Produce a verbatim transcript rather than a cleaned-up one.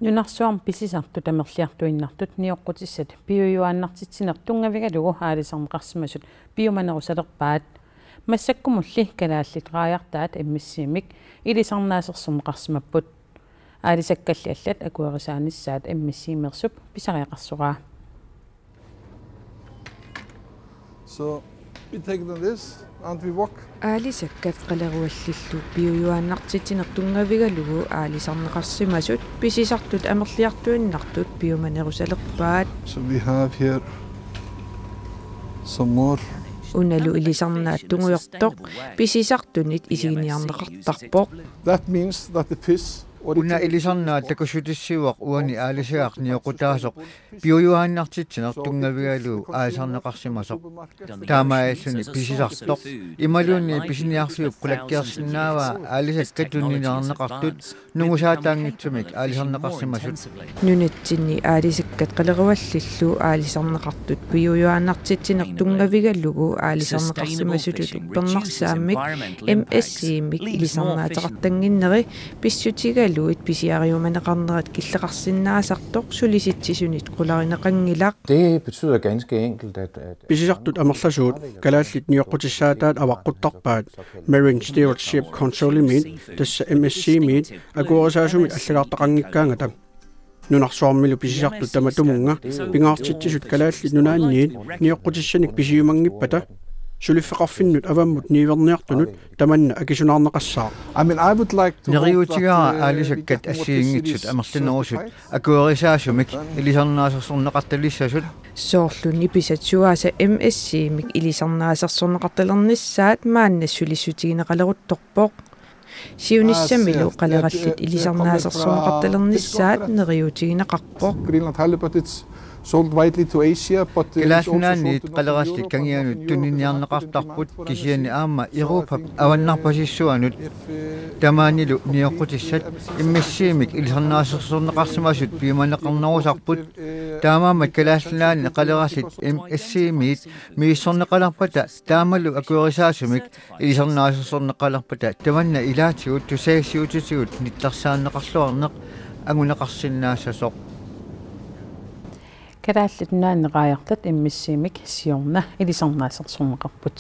Nunarsuarmi pisisartut amerliartuinnartut nioqqutissat piujuaannartitsineq tunngavigalugu aalisarneqarsimasut piumanerusalerpaat. Massakkumulli kalaallit raajartaat M S C-mik ilisarnaasersorneqarsimapput. Aalisakkalli allat akuerisaanissaat M S C-meersup pisariaqarsoraa. So we take it on this and we walk. Aalisakkat qaleruallillu piujuaannartitsineq tunngavigalugu aalisarneqarsimasut pisisartut amerliartuinnartut piumanerusalerpaat. So we have here some more. Unalu ilisarnaat tungujortoq pisisartunit isiginiarneqartarpoq. That means that the fish Una ilisarnaat takussutissiuaq uani aalisagaq nioqqutaasoq piujuaannartitsineq tunngavigalugu aalisarneqarsimasoq. Taamaalilluni pisisartoq imaluunniit pisiniarfiup qulakkeersinnaavaa aalisakkat tuniniarneqartut nungusaataanngitsumik aalisarneqarsimasut. Nunatsinni aalisakkat qaleruallillu aalisarneqartut piujuaannartitsineq tunngavigalugu aalisarneqarsimasutut uppernarsaammik M S C-mik ilisarnaateqartannginneri pissutigalugit pisiariumaneqarnerat killeqarsinnaasartoq sulisitsisunit qularineqanngilaq. Det betyder ganske enkelt, at, at Pisisartut amerlasuut kalaallit nioqqutissaataat avaqquttarpaat Marine Stewardship Councilimiit tassa M S C-miit akuerisaasumit allagaartaqanngikkaangata. Nunarsuarmilu pisisartut tamatumunnga pingaartitsisut Kalaallit Nunaanniit nioqqutissanik pisiumanngippata suliffeqarfinnut avammut niuerniartunut tamanna akisunaarneqassaaq. I mean, I would like to hope that, Neriuutigaara uh, aalisakkat we get more fisheries assigiinngitsut amerlanerusut akuerisaassumik ilisarnaasersorneqartalissasoq. Soorlu nipisat suaasa M S C-mik ilisarnaasersorneqartalernissaat maanna sulissutigineqaleruttorpoq. Siunissamilu qalerallit ilisarnaasersorneqartalernissaat neriuutigineqarpoq. Greenland halibut, it's sold widely to Asia, but, uh, it's also sold Kalaallit Nunaanniit to Northern qalerallit Europe, kangianut including tuniniarneqartarput Denmark, for kisianni instance. aamma Europap avannarpasissuanut. Tamaanilu nioqqutissat M S C-mik ilisarnaasersorneqarsimasut piumaneqarnerusarput. Taamaammat Kalaallit Nunaanni qalerallit M S C-miit misissorneqalerpata taamalu akuerisaasumik ilisarnaasersorneqalerpata tamanna ilaatigut tusagassiuutitigut nittarsaanneqarluarneq anguneqarsinnaassasoq. Kalaallit Nunaanni raajartat M S C-mik siorna ilisarnaasersorneqarput.